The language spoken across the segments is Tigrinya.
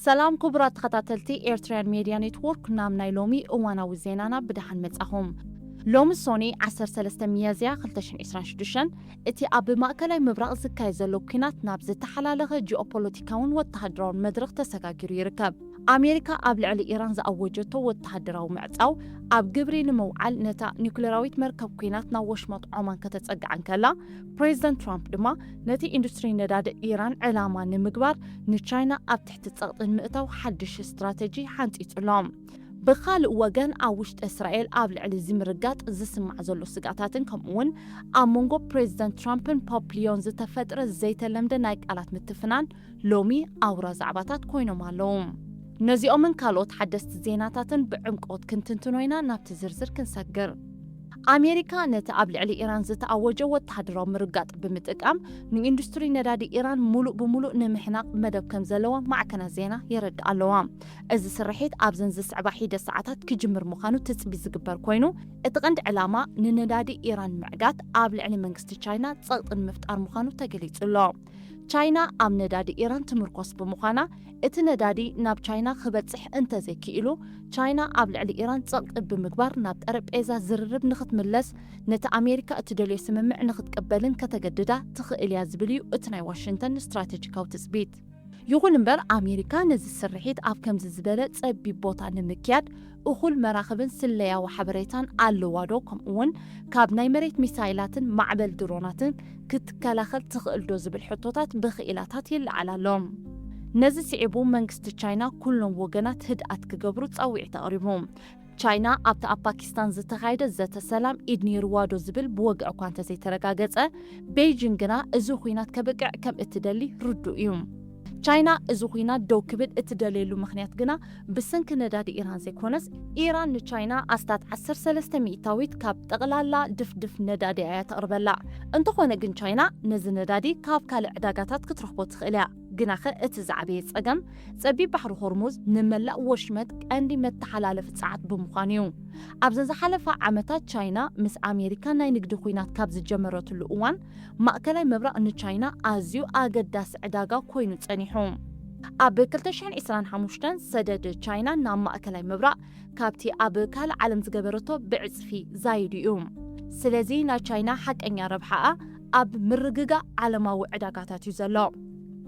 ሰላም ክቡራት ተኸታተልቲ ኤርትራውያን ሜድያ ኔትዎርክ፣ ናብ ናይ ሎሚ እዋናዊ ዜናና ብደሓን መጻኹም። ሎሚ ሶኒ ዓሰርተ ሰለስተ ሚያዝያ ክልተ ሽሕን ዕስራን ሽዱሽተን፣ እቲ ኣብ ማእከላይ ምብራቕ ዝካየድ ዘሎ ኲናት ናብ ዝተሓላለኸ ጂኦፖለቲካውን ወተሃደራውን መድረኽ ተሰጋጊሩ ይርከብ። ኣሜሪካ ኣብ ልዕሊ ኢራን ዝኣወጀቶ ወተሃደራዊ ምዕጻው ኣብ ግብሪ ንምውዓል ነታ ኒውክሌራዊት መርከብ ኲናት ናብ ወሽመጥ ዖማን ከተጸግዓ እንከላ፣ ፕሬዚደንት ትራምፕ ድማ ነቲ ኢንዱስትሪ ነዳዲ ኢራን ዕላማ ንምግባር ንቻይና ኣብ ትሕቲ ጸቕጢ ንምእታው ሓድሽ ስትራተጂ ሓንጺጹ ኣሎ። ብኻልእ ወገን፣ ኣብ ውሽጢ እስራኤል ኣብ ልዕሊ እዚ ምርጋጥ ዝስማዕ ዘሎ ስግኣታትን ከምኡውን ኣብ መንጎ ፕሬዚደንት ትራምፕን ፖፕ ሊዮን ዝተፈጥረ ዘይተለምደ ናይ ቃላት ምትፍናን ሎሚ ኣውራ ዛዕባታት ኮይኖም ኣለዉ። ነዚኦምን ካልኦት ሓደስቲ ዜናታትን ብዕምቆት ክንትንትኖ ኢና። ናብቲ ዝርዝር ክንሰግር። ኣሜሪካ ነቲ ኣብ ልዕሊ ኢራን ዝተኣወጀ ወተሃደራዊ ምርጋጥ ብምጥቃም፣ ንኢንዱስትሪ ነዳዲ ኢራን ሙሉእ ብሙሉእ ንምሕናቕ መደብ ከም ዘለዋ ማዕከናት ዜና የረድኣ ኣለዋ። እዚ ስርሒት ኣብዘን ዝስዕባ ሒደት ሰዓታት ክጅምር ምዃኑ ትጽቢት ዝግበር ኮይኑ፣ እቲ ቀንዲ ዕላማ ንነዳዲ ኢራን ምዕጋት፣ ኣብ ልዕሊ መንግስቲ ቻይና ጸቕጢ ንምፍጣር ምዃኑ ተገሊጹ ኣሎ። ቻይና ኣብ ነዳዲ ኢራን ትምርኮስ ብምዃና፣ እቲ ነዳዲ ናብ ቻይና ክበጽሕ እንተዘይክኢሉ፣ ቻይና ኣብ ልዕሊ ኢራን ጸቕጢ ብምግባር ናብ ጠረጴዛ ዝርርብ ንኽትምለስ፣ ነቲ ኣሜሪካ እትደልዮ ስምምዕ ንኽትቅበልን ከተገድዳ ትኽእል እያ ዝብል እዩ እቲ ናይ ዋሽንግተን ስትራተጂካዊ ትጽቢት። ይኹን እምበር፣ ኣሜሪካ ነዚ ስርሒት ኣብ ከምዚ ዝበለ ጸቢብ ቦታ ንምክያድ እኹል መራኽብን ስለያዊ ሓበሬታን ኣለዋ ዶ? ከምኡውን ካብ ናይ መሬት ሚሳይላትን ማዕበል ድሮናትን ክትከላኸል ትኽእል ዶ ዝብል ሕቶታት ብኽኢላታት ይለዓል ኣሎ። ነዚ ስዒቡ መንግስቲ ቻይና ኩሎም ወገናት ህድኣት ክገብሩ ጻውዒት ኣቕሪቡ። ቻይና ኣብቲ ኣብ ፓኪስታን ዝተኻየደ ዘተ ሰላም ኢድ ነይርዋ ዶ ዝብል ብወግዒ እኳ እንተዘይተረጋገጸ፣ ቤይጂን ግና እዚ ኲናት ከብቅዕ ከም እትደሊ ርዱእ እዩ። ቻይና እዚ ኲናት ደው ክብል እትደልየሉ ምኽንያት ግና ብሰንኪ ነዳዲ ኢራን ዘይኮነስ፣ ኢራን ንቻይና ኣስታት ዓሰርተ ሰለስተ ሚእታዊት ካብ ጠቕላላ ድፍድፍ ነዳዲ እያ ተቕርበላ። እንተኾነ ግን ቻይና ነዚ ነዳዲ ካብ ካልእ ዕዳጋታት ክትረኽቦ ትኽእል እያ። ግናኸ እቲ ዝዓበየ ጸገም ጸቢብ ባሕሪ ሆርሙዝ ንመላእ ወሽመጥ ቀንዲ መተሓላለፊ ጸዓት ብምዃኑ እዩ። ኣብዘን ዝሓለፋ ዓመታት ቻይና ምስ ኣሜሪካ ናይ ንግዲ ኲናት ካብ ዝጀመረትሉ እዋን ማእከላይ ምብራቕ ንቻይና ኣዝዩ ኣገዳሲ ዕዳጋ ኮይኑ ጸኒሑ። ኣብ ክልተ ሽሕን ዕስራን ሓሙሽተን ሰደድ ቻይና ናብ ማእከላይ ምብራቕ ካብቲ ኣብ ካልእ ዓለም ዝገበረቶ ብዕጽፊ ዛይዱ እዩ። ስለዚ ናይ ቻይና ሓቀኛ ረብሓኣ ኣብ ምርግጋእ ዓለማዊ ዕዳጋታት እዩ ዘሎ።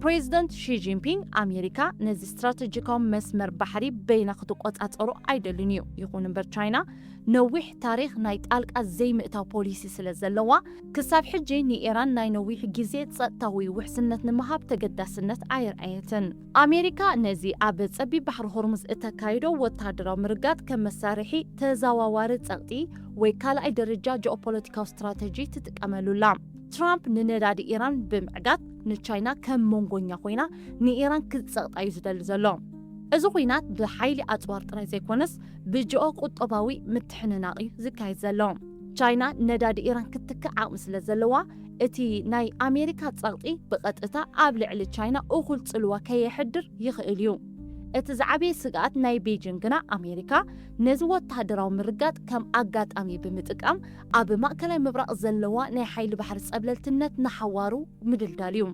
ፕሬዚደንት ሺ ጂንፒንግ ኣሜሪካ ነዚ ስትራተጂካዊ መስመር ባሕሪ በይና ክትቆጻጸሮ ኣይደልን እዩ። ይኹን እምበር ቻይና ነዊሕ ታሪኽ ናይ ጣልቃ ዘይምእታው ፖሊሲ ስለ ዘለዋ፣ ክሳብ ሕጂ ንኢራን ናይ ነዊሕ ግዜ ጸጥታዊ ውሕስነት ንምሃብ ተገዳስነት ኣየርኣየትን። ኣሜሪካ ነዚ ኣብ ጸቢብ ባሕሪ ሆርሙዝ እተካይዶ ወተሃደራዊ ምርጋጥ ከም መሳርሒ ተዘዋዋሪ ጸቕጢ ወይ ካልኣይ ደረጃ ጂኦፖለቲካዊ ስትራተጂ ትጥቀመሉ ኣላ። ትራምፕ ንነዳዲ ኢራን ብምዕጋት ንቻይና ከም መንጎኛ ኮይና ንኢራን ክትጸቕጣ እዩ ዝደሊ ዘሎ። እዚ ኹናት ብሓይሊ ኣጽዋር ጥራይ ዘይኮነስ ብጂኦ ቁጠባዊ ምትሕንናቕ እዩ ዝካየድ ዘሎ። ቻይና ነዳዲ ኢራን ክትክእ ዓቕሚ ስለ ዘለዋ፣ እቲ ናይ ኣሜሪካ ጸቕጢ ብቐጥታ ኣብ ልዕሊ ቻይና እኹል ጽልዋ ከየሕድር ይኽእል እዩ። እቲ ዝዓበየ ስግኣት ናይ ቤጂን ግና ኣሜሪካ ነዚ ወተሃደራዊ ምርጋጥ ከም ኣጋጣሚ ብምጥቃም ኣብ ማእከላይ ምብራቕ ዘለዋ ናይ ሓይሊ ባሕሪ ጸብለልትነት ንሓዋሩ ምድልዳል እዩ።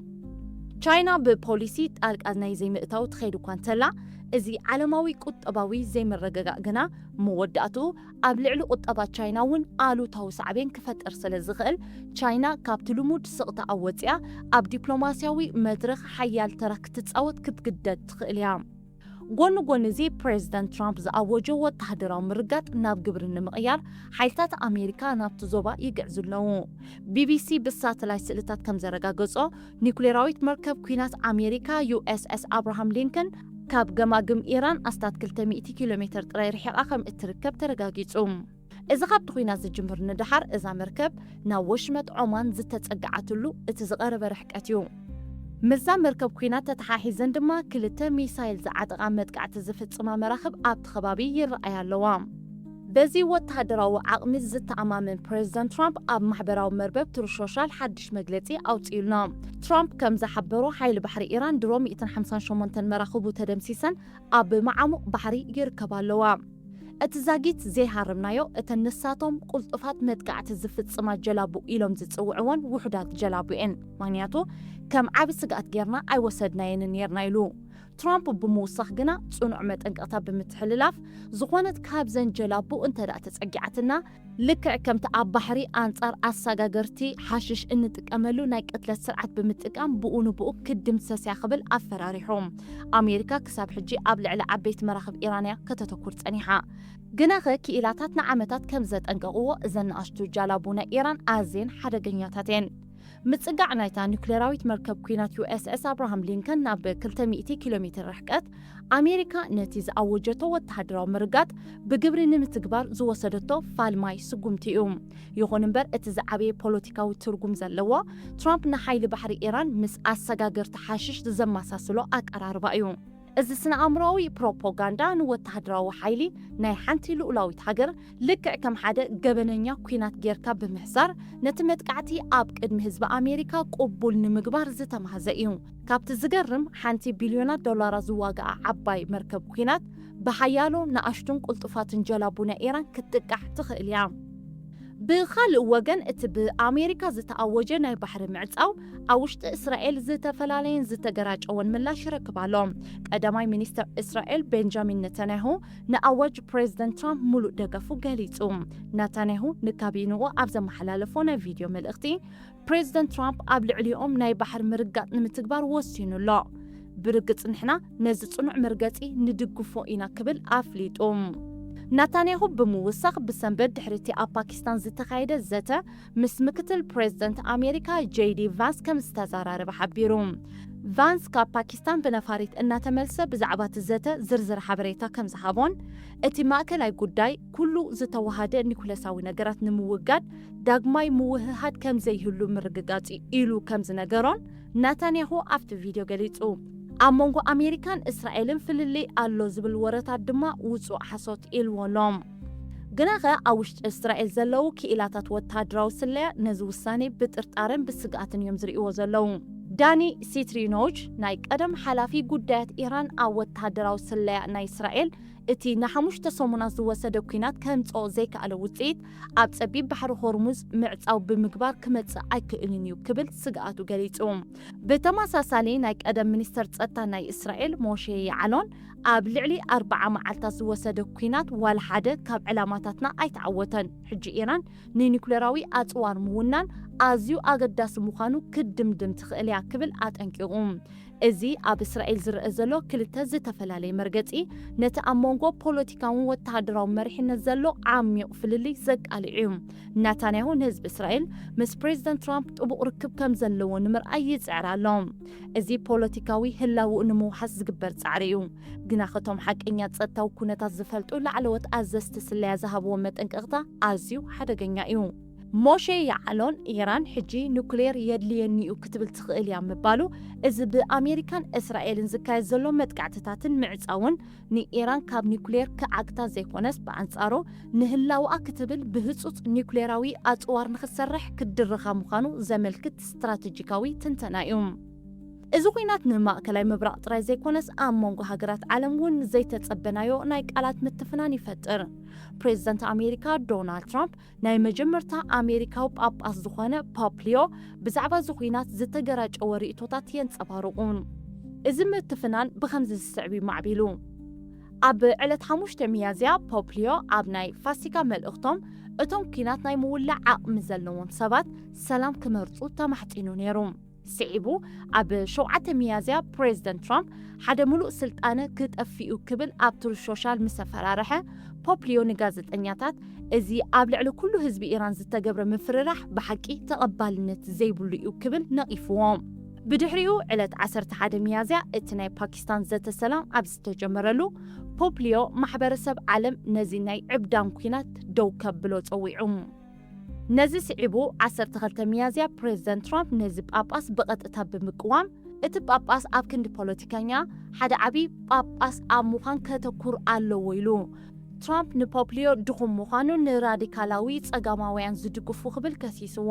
ቻይና ብፖሊሲ ጣልቃ ናይ ዘይምእታው ትኸይድ እኳ እንተላ፣ እዚ ዓለማዊ ቁጠባዊ ዘይምርግጋእ ግና መወዳእትኡ ኣብ ልዕሊ ቁጠባ ቻይና እውን ኣሉታዊ ሳዕቤን ክፈጥር ስለ ዝኽእል፣ ቻይና ካብቲ ልሙድ ስቕታኣ ወጺኣ ኣብ ዲፕሎማስያዊ መድረኽ ሓያል ተራ ክትጻወት ክትግደድ ትኽእል እያ። ጎኒ ጎኒ እዚ፣ ፕሬዚደንት ትራምፕ ዝኣወጆ ወተሃደራዊ ምርጋጥ ናብ ግብሪ ንምቕያር፣ ሓይልታት ኣሜሪካ ናብቲ ዞባ ይግዕዙ ኣለዉ። ቢቢሲ ብሳተላይት ስእልታት ከም ዘረጋገጾ፣ ኒኩሌራዊት መርከብ ኲናት ኣሜሪካ ዩ ኤስ ኤስ ኣብርሃም ሊንከን ካብ ገማግም ኢራን ኣስታት ክልተ ሚእቲ ኪሎ ሜተር ጥራይ ርሒቓ ከም እትርከብ ተረጋጊጹ። እዚ ካብቲ ኲናት ዝጅምር ንደሓር፣ እዛ መርከብ ናብ ወሽመጥ ዖማን ዝተጸግዓትሉ እቲ ዝቐረበ ርሕቀት እዩ። ምስዛ መርከብ ኲናት ተተሓሒዘን ድማ ክልተ ሚሳይል ዝዓጠቓ መጥቃዕቲ ዝፍጽማ መራኽብ ኣብቲ ከባቢ ይረኣያ ኣለዋ። በዚ ወተሃደራዊ ዓቕሚ ዝተኣማመን ፕሬዚደንት ትራምፕ ኣብ ማሕበራዊ መርበብ ትሩዝ ሶሻል ሓድሽ መግለጺ ኣውጺኡልና። ትራምፕ ከም ዝሓበሮ፣ ሓይሊ ባሕሪ ኢራን ድሮ ሚእትን ሓምሳን ሸሞንተን መራኽቡ ተደምሲሰን ኣብ መዓሙቕ ባሕሪ ይርከባ ኣለዋ። እቲ ዛጊት ዘይሃረምናዮ፣ እተን ንሳቶም ቅልጡፋት መጥቃዕቲ ዝፍጽማ ጀላቡ ኢሎም ዝጽውዕወን ውሑዳት ጀላቡ እየን። ምኽንያቱ ከም ዓቢ ስግኣት ጌርና ኣይወሰድናየንን ኔርና ኢሉ። ትራምፕ ብምውሳኽ ግና ጽኑዕ መጠንቀቕታ ብምትሕልላፍ፣ ዝኾነት ካብዘን ጀላቡ እንተ ደኣ ተጸጊዓትና፣ ልክዕ ከምቲ ኣብ ባሕሪ ኣንጻር ኣሰጋገርቲ ሓሽሽ እንጥቀመሉ ናይ ቅትለት ስርዓት ብምጥቃም ብኡ ንብኡ ክትድምሰስ እያ ክብል ኣፈራሪሑ። ኣሜሪካ ክሳብ ሕጂ ኣብ ልዕሊ ዓበይቲ መራኽብ ኢራን እያ ከተተኩር ጸኒሓ። ግናኸ ክኢላታት ንዓመታት ከም ዘጠንቀቕዎ፣ እዘን ንኣሽቱ ጃላቡ ናይ ኢራን ኣዝየን ሓደገኛታት እየን። ምጽጋዕ ናይታ ኒውክሌራዊት መርከብ ኲናት ዩ ኤስ ኤስ ኣብርሃም ሊንከን ናብ ክልተ ሚእቲ ኪሎ ሜትር ርሕቀት፣ ኣሜሪካ ነቲ ዝኣወጀቶ ወተሃደራዊ ምርጋጥ ብግብሪ ንምትግባር ዝወሰደቶ ፋልማይ ስጉምቲ እዩ። ይኹን እምበር፣ እቲ ዝዓበየ ፖለቲካዊ ትርጉም ዘለዎ፣ ትራምፕ ንሓይሊ ባሕሪ ኢራን ምስ ኣሰጋገርቲ ሓሽሽ ዘመሳስሎ ኣቀራርባ እዩ። እዚ ስነ-ኣእምሮኣዊ ፕሮፓጋንዳ ንወተሃደራዊ ሓይሊ ናይ ሓንቲ ልኡላዊት ሃገር ልክዕ ከም ሓደ ገበነኛ ኲናት ጌርካ ብምሕሳር፣ ነቲ መጥቃዕቲ ኣብ ቅድሚ ህዝቢ ኣሜሪካ ቅቡል ንምግባር ዝተማህዘ እዩ። ካብቲ ዝገርም፣ ሓንቲ ቢልዮናት ዶላራት ዝዋግኣ ዓባይ መርከብ ኲናት ብሓያሎ ንኣሽቱን ቅልጡፋትን ጀላቡ ናይ ኢራን ክትጥቃዕ ትኽእል እያ። ብኻልእ ወገን፣ እቲ ብኣሜሪካ ዝተኣወጀ ናይ ባሕሪ ምዕጻው ኣብ ውሽጢ እስራኤል ዝተፈላለየን ዝተገራጨወን ምላሽ ይረክብ ኣሎ። ቀዳማይ ሚኒስተር እስራኤል ቤንጃሚን ነታንያሁ ንኣዋጅ ፕሬዝደንት ትራምፕ ሙሉእ ደገፉ ገሊጹ። ናታንያሁ ንካቢንኡ ኣብ ዘመሓላለፎ ናይ ቪድዮ መልእኽቲ፣ ፕሬዝደንት ትራምፕ ኣብ ልዕሊኦም ናይ ባሕሪ ምርጋጥ ንምትግባር ወሲኑ ኣሎ። ብርግጽ ንሕና ነዚ ጽኑዕ መርገጺ ንድግፎ ኢና ክብል ኣፍሊጡ። ናታንያሁ ብምውሳኽ ብሰንበት ድሕሪ እቲ ኣብ ፓኪስታን ዝተኻየደ ዘተ ምስ ምክትል ፕሬዝደንት ኣሜሪካ ጄዲ ቫንስ ከም ዝተዘራረበ ሓቢሩ። ቫንስ ካብ ፓኪስታን ብነፋሪት እናተመልሰ ብዛዕባ እቲ ዘተ ዝርዝር ሓበሬታ ከም ዝሃቦን እቲ ማእከላይ ጉዳይ ኩሉ ዝተዋሃደ ኒኩለሳዊ ነገራት ንምውጋድ ዳግማይ ምውህሃድ ከም ዘይህሉ ምርግጋጽ እዩ ኢሉ ከም ዝነገሮን ናታንያሁ ኣብቲ ቪድዮ ገሊጹ። ኣብ መንጎ ኣሜሪካን እስራኤልን ፍልልይ ኣሎ ዝብል ወረታት ድማ ውጹእ ሓሶት ኢልዎ ኣሎ። ግናኸ ኣብ ውሽጢ እስራኤል ዘለዉ ክኢላታት ወተሃደራዊ ስለያ ነዚ ውሳኔ ብጥርጣረን ብስግኣትን እዮም ዝርእይዎ ዘለዉ። ዳኒ ሲትሪኖች ናይ ቀደም ሓላፊ ጉዳያት ኢራን ኣብ ወተሃደራዊ ስለያ ናይ እስራኤል እቲ ንሓሙሽተ ሰሙናት ዝወሰደ ኲናት ከምጽኦ ዘይከኣለ ውጽኢት ኣብ ጸቢብ ባሕሪ ሆርሙዝ ምዕጻው ብምግባር ክመጽእ ኣይክእልን እዩ ክብል ስግኣቱ ገሊጹ። ብተመሳሳሊ ናይ ቀደም ሚኒስተር ጸጥታ ናይ እስራኤል ሞሼ ያዓሎን ኣብ ልዕሊ ኣርብዓ መዓልታት ዝወሰደ ኲናት ዋላ ሓደ ካብ ዕላማታትና ኣይተዓወተን። ሕጂ ኢራን ንኒኩሌራዊ ኣጽዋር ምውናን ኣዝዩ ኣገዳሲ ምዃኑ ክትድምድም ትኽእል እያ ክብል ኣጠንቂቑ። እዚ ኣብ እስራኤል ዝረአ ዘሎ ክልተ ዝተፈላለየ መርገጺ ነቲ ኣብ መንጎ ፖለቲካውን ወተሃደራውን መሪሕነት ዘሎ ዓሚቕ ፍልልይ ዘቃልዕ እዩ። ናታንያሁ ንህዝቢ እስራኤል ምስ ፕሬዝደንት ትራምፕ ጥቡቕ ርክብ ከም ዘለዎ ንምርኣይ ይጽዕር ኣሎ። እዚ ፖለቲካዊ ህላውኡ ንምውሓስ ዝግበር ጻዕሪ እዩ። ግናኸ እቶም ሓቀኛ ጸጥታዊ ኩነታት ዝፈልጡ ላዕለዎት ኣዘዝቲ ስለያ ዝሃብዎ መጠንቀቕታ ኣዝዩ ሓደገኛ እዩ። ሞሼ ያዓሎን፣ ኢራን ሕጂ ኑክሌር የድልየኒ እዩ ክትብል ትኽእል እያ ምባሉ፣ እዚ ብኣሜሪካን እስራኤልን ዝካየድ ዘሎ መጥቃዕትታትን ምዕጻውን ንኢራን ካብ ኑክሌር ክዓግታ ዘይኮነስ፣ ብኣንጻሩ ንህላውኣ ክትብል ብህጹጽ ኑክሌራዊ ኣጽዋር ንኽትሰርሕ ክትድርኻ ምዃኑ ዘመልክት ስትራተጂካዊ ትንተና እዩ። እዚ ኲናት ንማእከላይ ምብራቕ ጥራይ ዘይኮነስ፣ ኣብ መንጎ ሃገራት ዓለም እውን ዘይተጸበናዮ ናይ ቃላት ምትፍናን ይፈጥር። ፕሬዝደንት ኣሜሪካ ዶናልድ ትራምፕ ናይ መጀመርታ ኣሜሪካዊ ጳጳስ ዝኾነ ፖፕ ሊዮ ብዛዕባ እዚ ኲናት ዝተገራጨወ ርእይቶታት የንጸባርቑ። እዚ ምትፍናን ብኸምዚ ዝስዕብ እዩ ማዕቢሉ። ኣብ ዕለት ሓሙሽተ ሚያዝያ፣ ፖፕ ሊዮ ኣብ ናይ ፋሲካ መልእኽቶም፣ እቶም ኲናት ናይ ምውላዕ ዓቕሚ ዘለዎም ሰባት ሰላም ክመርጹ ተማሕጺኑ ነይሩ። ስዒቡ፣ ኣብ ሸውዓተ ሚያዝያ፣ ፕሬዝደንት ትራምፕ ሓደ ምሉእ ስልጣነ ክጠፍእ እዩ ክብል ኣብ ትሩዝ ሶሻል ምስ ኣፈራርሐ፣ ፖፕ ሊዮ ንጋዜጠኛታት፣ እዚ ኣብ ልዕሊ ኩሉ ህዝቢ ኢራን ዝተገብረ ምፍርራሕ ብሓቂ ተቐባልነት ዘይብሉ እዩ ክብል ነቒፍዎ። ብድሕሪኡ፣ ዕለት ዓሰርተ ሓደ ሚያዝያ፣ እቲ ናይ ፓኪስታን ዘተ ሰላም ኣብ ዝተጀመረሉ፣ ፖፕ ሊዮ ማሕበረሰብ ዓለም ነዚ ናይ ዕብዳን ኲናት ደው ከብሎ ጸዊዑ። ነዚ ስዒቡ፣ ዓሰርተ ክልተ ሚያዝያ፣ ፕሬዝደንት ትራምፕ ነዚ ጳጳስ ብቐጥታ ብምቅዋም፣ እቲ ጳጳስ ኣብ ክንዲ ፖለቲከኛ፣ ሓደ ዓቢ ጳጳስ ኣብ ምዃን ከተኩር ኣለዎ ኢሉ። ትራምፕ ንፖፕ ሊዮ ድኹም ምዃኑ ንራዲካላዊ ጸጋማውያን ዝድግፉ ክብል ከሲስዎ።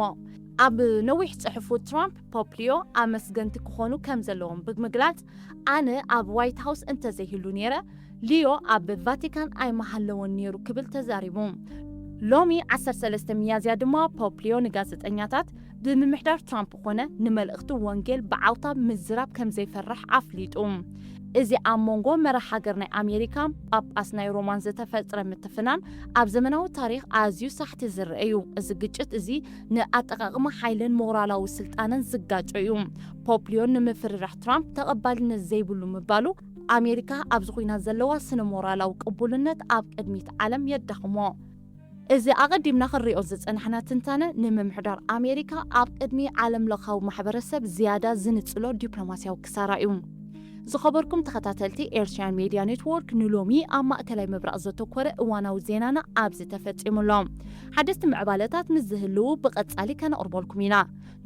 ኣብ ነዊሕ ጽሑፉ፣ ትራምፕ ፖፕ ሊዮ ኣመስገንቲ ክኾኑ ከም ዘለዎም ብምግላጽ፣ ኣነ ኣብ ዋይት ሃውስ እንተዘይህሉ ነይረ፣ ሊዮ ኣብ ቫቲካን ኣይምሃለወን ነይሩ ክብል ተዛሪቡ። ሎሚ ዓሰርተ ሰለስተ ሚያዝያ ድማ፣ ፖፕ ሊዮ ንጋዜጠኛታት፣ ብምምሕዳር ትራምፕ ኮነ ንመልእኽቲ ወንጌል ብዓውታ ምዝራብ ከም ዘይፈርሕ ኣፍሊጡ። እዚ ኣብ መንጎ መራሕ ሃገር ናይ ኣሜሪካን ጳጳስ ናይ ሮማን ዝተፈጥረ ምትፍናን ኣብ ዘመናዊ ታሪኽ ኣዝዩ ሳሕቲ ዝረአ እዩ። እዚ ግጭት እዚ ንኣጠቓቕማ ሓይልን ሞራላዊ ስልጣንን ዝጋጮ እዩ። ፖፕ ሊዮን ንምፍርራሕ ትራምፕ ተቐባልነት ዘይብሉ ምባሉ፣ ኣሜሪካ ኣብዚ ኲናት ዘለዋ ስነ ሞራላዊ ቅቡልነት ኣብ ቅድሚት ዓለም የዳኽሞ። እዚ ኣቐዲምና ክንሪኦ ዝጸናሕና ትንታነ፣ ንምምሕዳር ኣሜሪካ ኣብ ቅድሚ ዓለም ለኻዊ ማሕበረሰብ ዝያዳ ዝንጽሎ ዲፕሎማስያዊ ክሳራ እዩ። ዝኸበርኩም ተኸታተልቲ ኤርትራውያን ሜድያ ኔትወርክ፣ ንሎሚ ኣብ ማእከላይ ምብራቕ ዘተኮረ እዋናዊ ዜናና ኣብዚ ተፈጺሙ ኣሎ። ሓደስቲ ምዕባለታት ምስ ዝህልዉ ብቐጻሊ ከነቕርበልኩም ኢና።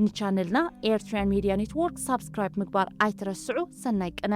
ንቻነልና ኤርትራውያን ሜድያ ኔትወርክ ሳብስክራይብ ምግባር ኣይትረስዑ። ሰናይ ቅነ።